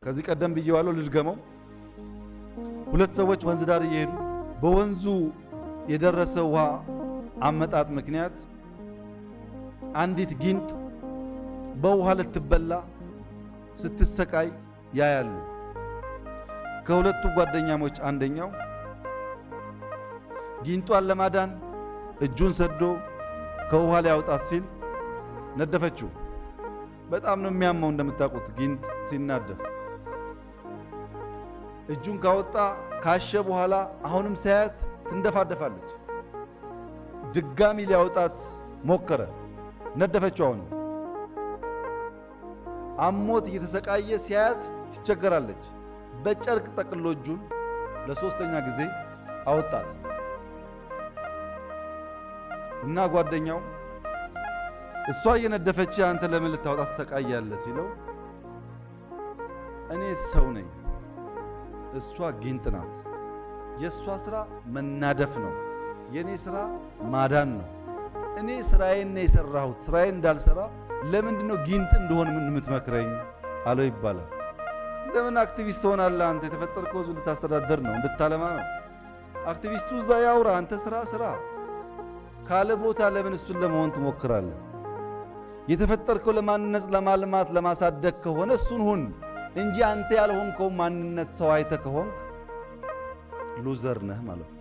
ከዚህ ቀደም ብዬዋለሁ፣ ልድገመው። ሁለት ሰዎች ወንዝ ዳር እየሄዱ በወንዙ የደረሰ ውሃ አመጣጥ ምክንያት አንዲት ጊንጥ በውሃ ልትበላ ስትሰቃይ ያያሉ። ከሁለቱ ጓደኛሞች አንደኛው ጊንጧን ለማዳን እጁን ሰዶ ከውሃ ሊያወጣት ሲል ነደፈችው። በጣም ነው የሚያመው እንደምታውቁት ጊንጥ ሲናደፍ። እጁን ካወጣ ካሸ በኋላ አሁንም ሳያት ትንደፋደፋለች። ድጋሚ ሊያወጣት ሞከረ፣ ነደፈችው። አሁንም አሞት እየተሰቃየ ሲያያት ትቸገራለች። በጨርቅ ጠቅሎ እጁን ለሶስተኛ ጊዜ አወጣት እና ጓደኛው እሷ እየነደፈች አንተ ለምን ልታወጣ ትሰቃያለህ ሲለው እኔ ሰው ነኝ፣ እሷ ጊንጥ ናት። የእሷ ስራ መናደፍ ነው፣ የእኔ ስራ ማዳን ነው። እኔ ስራዬን ነው የሰራሁት። ስራዬን እንዳልሰራ ለምንድን ነው ጊንጥ እንደሆን ምን የምትመክረኝ አለው ይባላል። ለምን አክቲቪስት ትሆናለህ አንተ? የተፈጠርከው ህዝብ እንድታስተዳደር ነው፣ እንድታለማ ነው። አክቲቪስቱ እዛ ያውራ፣ አንተ ስራ ስራ ካለ ቦታ ለምን እሱን ለመሆን ትሞክራለህ? የተፈጠርከው ለማነጽ፣ ለማልማት፣ ለማሳደግ ከሆነ እሱን ሁን እንጂ አንተ ያልሆንከው ማንነት ሰው አይተህ ከሆንክ loser ነህ ማለት ነው።